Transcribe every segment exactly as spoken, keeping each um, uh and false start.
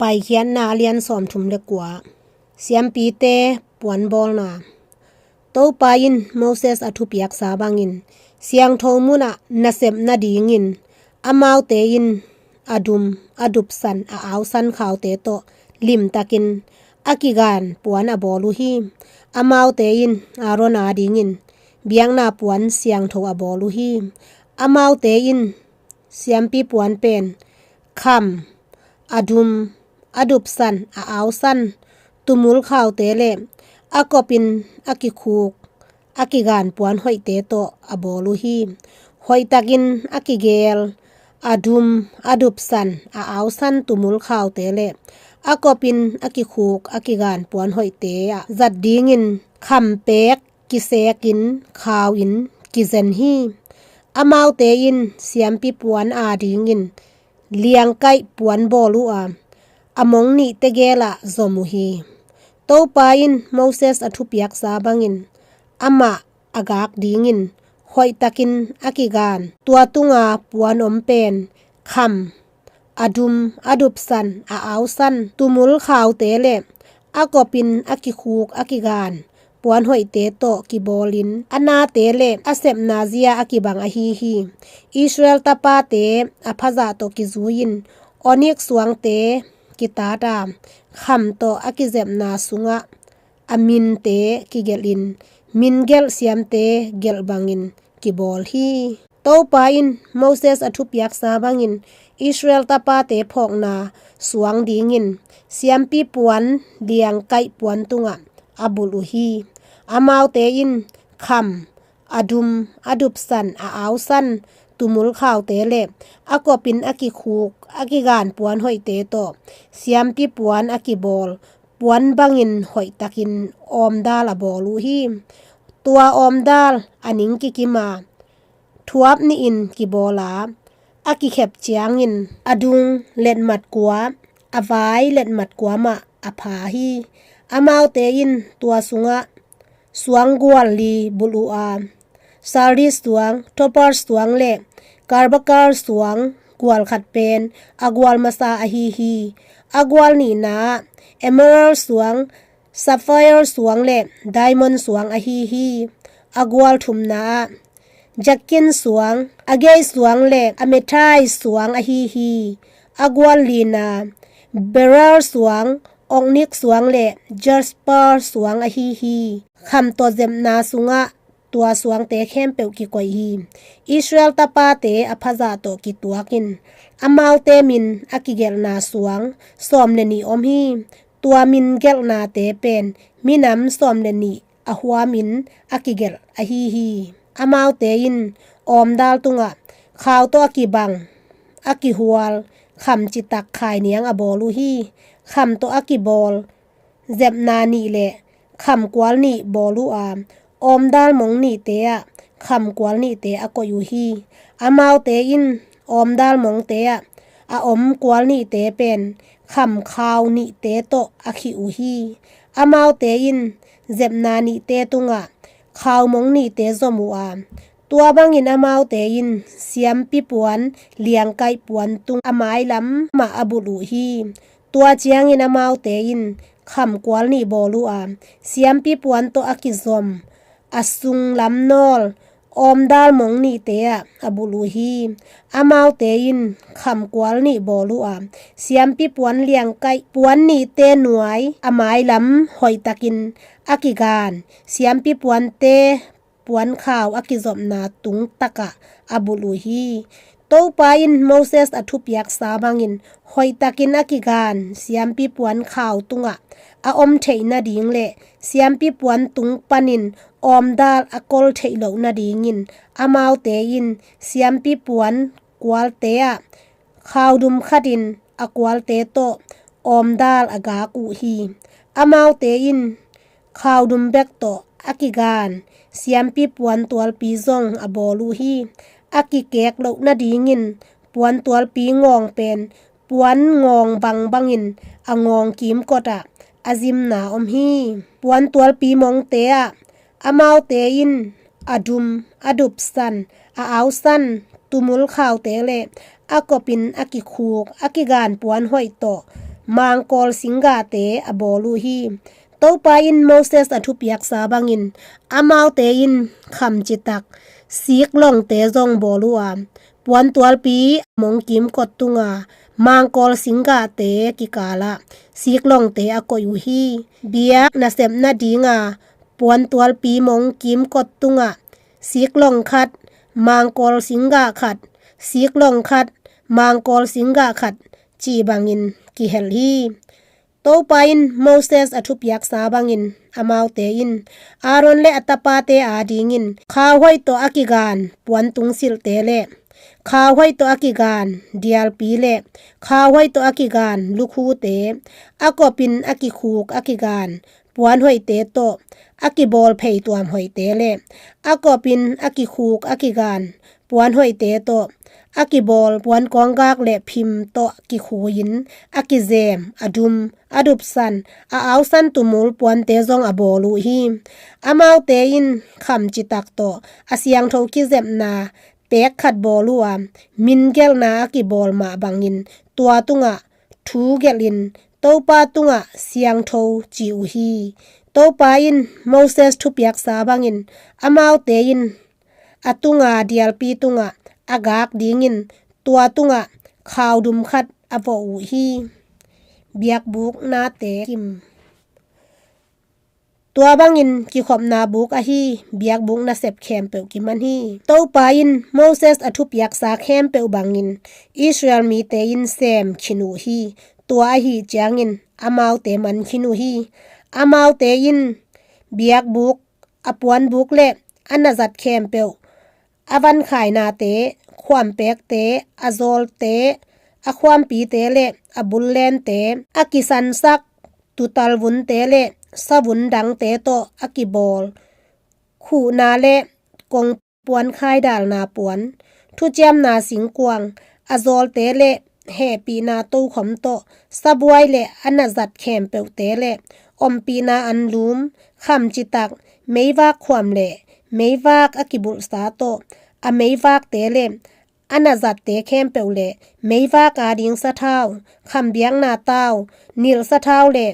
Paikhiatna a lian sawmthum le kua. Siampite puanbawlna. Topa in Moses a thupiaksa bangin, siangtho munah nasep nadingin amaute in a dum, a dupsan, a ausan khaute tawh limtakin a kigan puan a bawl uh hi. Amaute in Aaron adingin biakna puan siangtho a bawl uh hi. Amaute in siampi puan pen kham, a dum, a dupsan, a ausan tumul khaute le a kopin a kikhuk, a kigan puan hoihte tawh a bawl uh hi. Hoihtakin a kigel, a dum, a dupsan, a ausan tumul khaute le a kopin a kikhuk, a kigan puan hoihte ah zat dingin khampek kisekin khau in kizen hi. Amaute in siampi puan adingin liangkaih puan bawl uh a, a mong nihte gelah zom uh hi. Topa in Moses a thupiaksa bangin amah a gak dingin hoihtakin a kigan, tua tunga puan om pen kham, a dum, a dupsan, a ausan tumul khaute le a kopin a kikhuk, a kigan puan hoihte tawh kibawlin a nate le a sepna zia a kibang ahi hi. Israel tapate a phazah tawh kizui-in onik suangte kitat a, kham tawh a kizepna sungah a minte kigelhin, min gelh siamte gelh bangin kibawl hi. Topa in Moses a thupiaksa bangin Israel tapate phawkna suang dingin siampi puan liangkaih puan tungah a bulh uh hi. Amaute in kham, a dum, a dupsan, a ausan tumul khaute le a kopin a kikhuk, a kigan puan hoihte tawh siampi puan a kibawl puan bangin hoihtakin awmdal a bawl uh hi. Tua awmdal a ning kikim a, thuap nihin kibawl a, a kikhep ciangin a dung letmat kua, a vai letmat kua mah a pha hi. Amaute in tua sungah suang gual li bulh uh a, sardis suang, topaz suang le karbakal suang gual khat pen a gual masa ahi hi. A gual nihna ah emerald suang, sapphire suang le diamond suang ahi hi. A gual thumna ah jacinth suang, agate suang le amethyst suang ahi hi. A gual lina beryl suang, onyx suang le jasper suang ahi hi. Kham tawh zepna sungah tua suangte khempeuh kikoih hi. Israel tapate a phazah tawh kituakin amaute min a kigelhna suang sawm le nih om hi. Tua min gelhnate pen minam sawm le nih a huamin a kigelh ahi hi. Amaute in awmdal tungah khau tawh a kibang, a kihual kham citak khainiang a bawl uh hi. Kham tawh a kibawl zepna nih le kham kual nih bawl uh a, awmdal mong nihte ah kham kual nihte a koih uh hi. Amaute in awmdal mongte ah a om kual nihte pen kham khau nihte tawh a khih uh hi. Amaute in zepna nihte tungah khau mong nihte zom uh a, tua bangin amaute in siampi puan liangkaih puan tung a mailam mah a bulh uh hi. Tua ciangin amaute in kham kual nih bawl uh a, siampi puan tawh a kizom a sunglam nawl awmdal mong nihte ah a bulh uh hi. Amaute in kham kual nih bawl uh a, siampi puan liangkaih puan nihte nuai a mailam hoihtakin a kigan siampi puante puan khau a kizopna tung takah a bulh uh hi. Topa in Moses a thupiaksa bangin hoihtakin a kigan siampi puan khau tungah a om theih nading le siampi puan tung panin awmdal a kol theih loh nadingin amaute in siampi puan kualte ah khau dum khatin a kualte tawh awmdal a gak uh hi. Amaute in khau dum bek tawh a kigan siampi puan tualpi zong a bawl uh hi. A kikek loh nadingin puan tualpi ngawng pen puan ngawng bangbangin a ngawng kimkotah a zimna om hi. Puan tualpi mongte ah amaute in a dum, a dupsan, a ausan tumul khaute le a kopin a kikhuk, a kigan puan hoih tawh mangkawl singgahte a bawl uh hi. Topa in Moses a thupiaksa bangin amaute in kham citak siklongte zong bawl uh a, puantualpi mongkim kot tunga mangkawl singgahte kikalah siklongte a koih uh hi. Biak nasep nadinga puantualpi mongkim kot tungah siklong khat, mangkawl singgah khat, siklong khat, mangkawl singgah khat cih bangin kihel hi. Topa in Moses a thupiaksa bangin amaute in Aaron le a tapate adingin khauhoih tawh a kigan puan tungsilhte le khauhoih tawh a kigan dialpi le khauhoih tawh a kigan lukhute, a kopin a kikhuk a kigan puanhoihte tawh a kibawl pheituam hoihte le a kopin a kikhuk a kigan puanhoihte tawh a kibawl puankawnggak le phim tawh kikhuin a kizem, a dum, a dupsan, a ausan tumul puante zong a bawl uh hi. Amaute in kham citak tawh a siangtho kizepna pek khat bawl uh a, min gelhna a kibawl mah bangin tua tungah thu gelhin Topa tungah siangtho ci uh hi. Topa in Moses thupiaksa bangin amaute in a tunga dialpi tungah a gak dingin tua tungah khaudum khat a vawh uh hi. Biakbuk nate kim. Tua bangin kikhopna buk ahi biakbuk nasep khempeuh kiman hi. Topa in Moses a thupiaksa khempeuh bangin Israel mite in sem khin uh hi. Tua ahi ciangin amaute man khin uh hi. Amaute in biakbuk, a puanbuk le a nazat khempeuh, a vankhainate, khuampekte, a zawlte, a khuampite le a bullente, a kisansak tutalvunte le savun dangte tawh a kibawl khuhna le kong puankhai dalna puan, thuciamna singkuang, a zawlte le hehpihna tokhom tawh sabuai le a nazat khempeuhte le ompihna anlum, kham citak meivak khuam le meivak a kibulhsa tawh a meivakte le a nazatte khempeuh le meivak ading sathau, kham biakna tau, nilh sathau le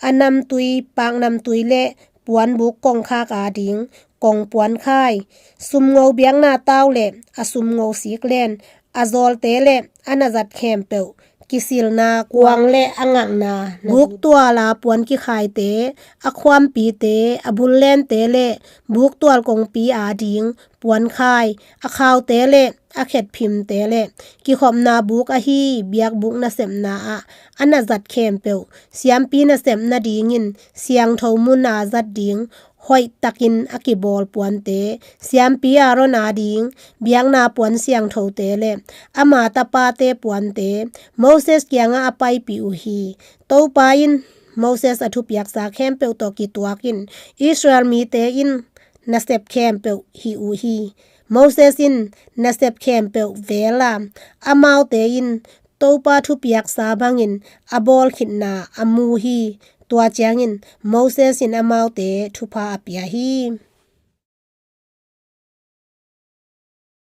a namtui, paknamtui le puanbuk kongkhak ading kong puankhai, sumngo biakna tau le a sumngo siklen, a zawlte le a nazat khempeuh, kisilna kuang le a ngakna, buktuala puan kikhaite, a khuampite, a bullente le buktual kongpi ading puankhai, a khaute le a khetphimte le kikhopna buk ahi biakbuk nasepna ah a nazat khempeuh, siampi nasep nadingin siangtho muna zat ding hoihtakin a kibawl puante, siampi Aaron ading biakna puan siangthote le ama tapate puante Moses kiangah a paipih uh hi. Topa in Moses a thupiaksa khempeuh tawh kituakin Israel mite in nasep khempeuh hih uh hi. Moses in nasep khempeuh vela, amaute in Topa thupiaksa bangin a bawl khitna a mu hi. Tua ciangin Moses in amaute thupha a pia hi.